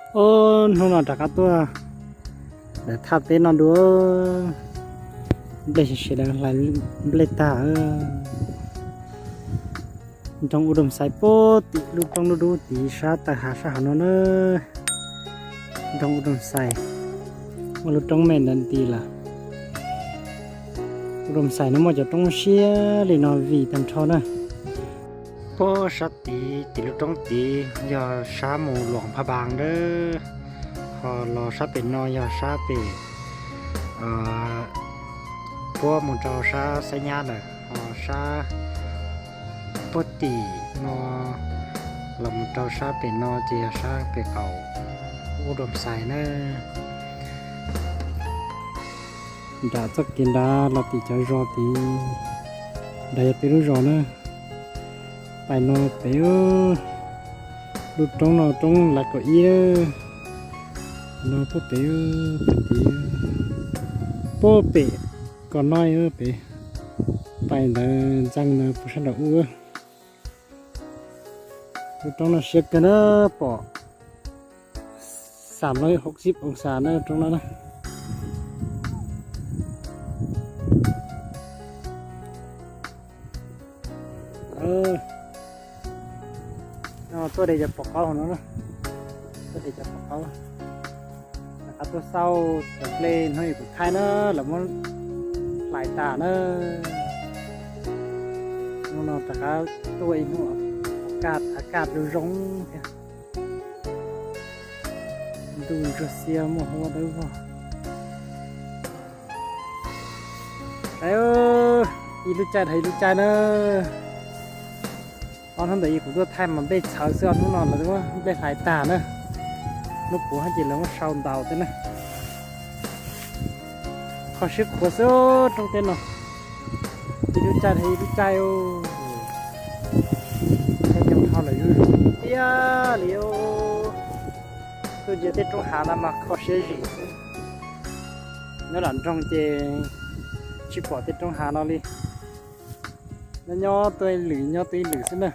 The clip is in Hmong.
Ob, hnub no rov qab tuaj ntawm thaj teb no dua. Nplej sawv daws hlais nplej tag. Nroog U Doo Xais puag tim lub roob dub dub tid sab taw hav sab hauv no na. Nroog U Doo Xais, muaj lub roob me ntawd nti lawm. U Doo Xais no muaj cov roob siab li no vim tag nrho na. Puag sab tid, tim lub roob tid yog sab mus Luam Pha Npas ntawd, ho los sab pem no yog sab pem puab mus rau sab Xab Nyab lawm, ho sab puag tim no los mus rau sab pem no ces yog sab pem qaum U Doo Xais na. Nram txoj kev nrad los tim cov zos tid, nrad yog peb lub zos na. Pais no pem, lub roob no roob Lav Kaum Ib, no puag pem, pem tid, puag pem Kos Noij pem, pais ntawd ntxees ntawd puag sab nraum ub. Lub roob no siab kawg na, pom xam loj hauv xib oo xas na roob no na. Tuaj de cov pom qaub no, tuaj de cov pom qaub. Rov qab tuaj xauj cov nplej hnub ib kuv thaij na, lawv muab hlais tas na. Hnub no rov qab tuaj ib hnub, kaj, kaj zoo zoo thiab. Ntuj ntsuag xiab muaj huab dawb vog. Ib lub caij dhau ib lub caij na. Ob hnub ntawd kuv tuaj thaij mas nplej txhawv xwb, ob hnub no lawv muab nplej hlais tag na. Hnub puav ces lawv muab sau ntaus thiab na. Kho siab khuav xwb roob teb no, ib lub caij dhau ib lub caij. Tej nyuag ho lawm zuj zus tiag li. Tuaj ntsia tej roob hav no mas kho siab zim xwb. Nyob nram nroog ces tsis pom tej roob hav no li. Nyob nyob tuaj ib lwm nyob tuaj ib lwm xwb na.